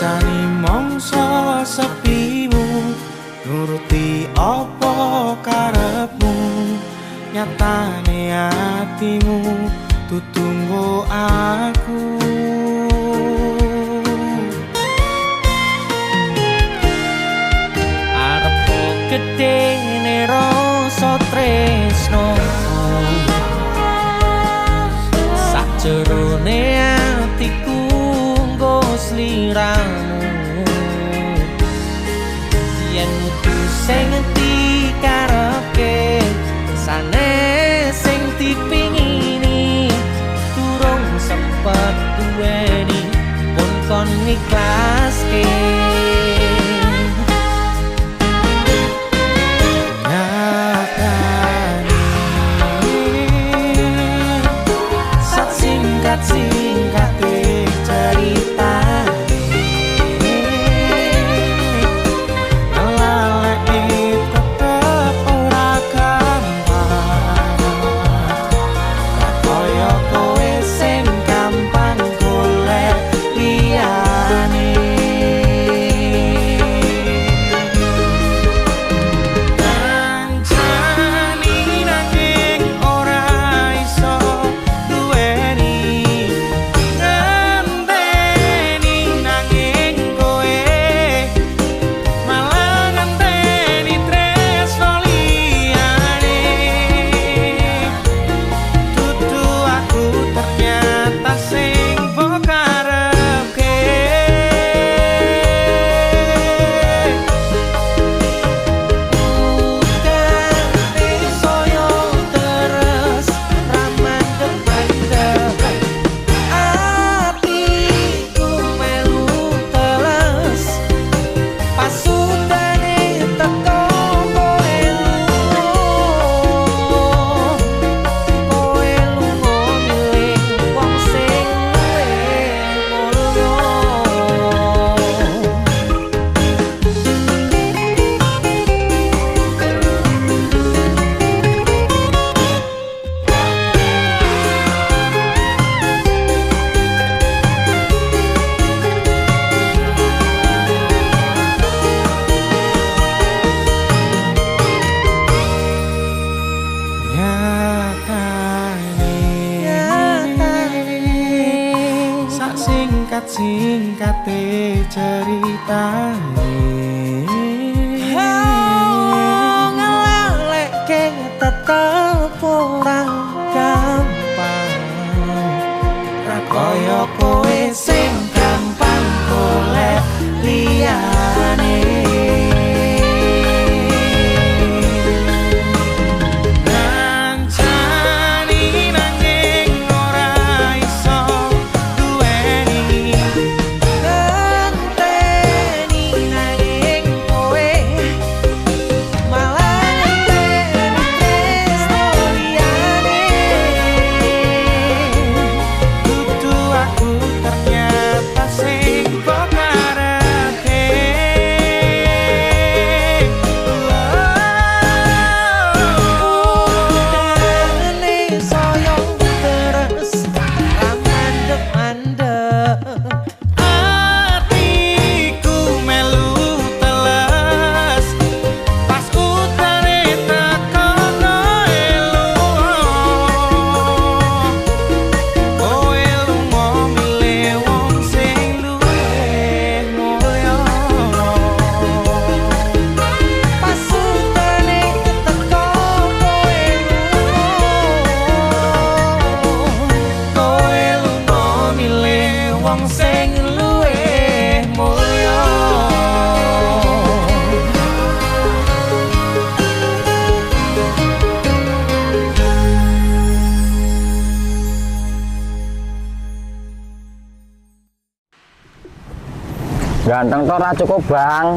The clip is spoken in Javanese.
Ngrasani mongso sepimu, nuruti apa karepmu. Nyatane atimu tutunggu aku. Arep gedene rasa tresno, sajerone atiku nggo sliramu. Yen udu sing dikarepke sanes sing dipingini, durung sempet duweni pun kon ngiklaske. Nyatane sak singkat-singkate ceritane, ngelaleke tetep ora gampang. Ra kaya kowe sing gampang golek liyane. Kancani nanging ora iso duweni, ngenteni nanging kowe malah ngenteni tresno liyane. Dudu aku ternyata sing mbok karepke. Utane saya terus ra mandeg-mandeg, atiku melu teles pasutane teko kowe lunga. Kowe lunga milih wong sing luwih mulya. Nyatane sak singkat-singkate ceritane, Oh, ngelaleke tetep ora gampang. Ra kaya kowe sing gampang golek liyane. Ngancani nanging ora iso duweni, Ngenteni nanging kowe malah ngenteni tresno liyane. Dudu aku ternyata sing mbok karepke. Utane saya terus ra mandeg-mandeg, Atiku melu teles pas utane teko kowe lunga. Kowe lunga milih wong sing luwih mulya. Pasutane teko kowe lunga. Kowe lunga milih wong sing luwih mulya. Ganteng to ora cukup, Bang.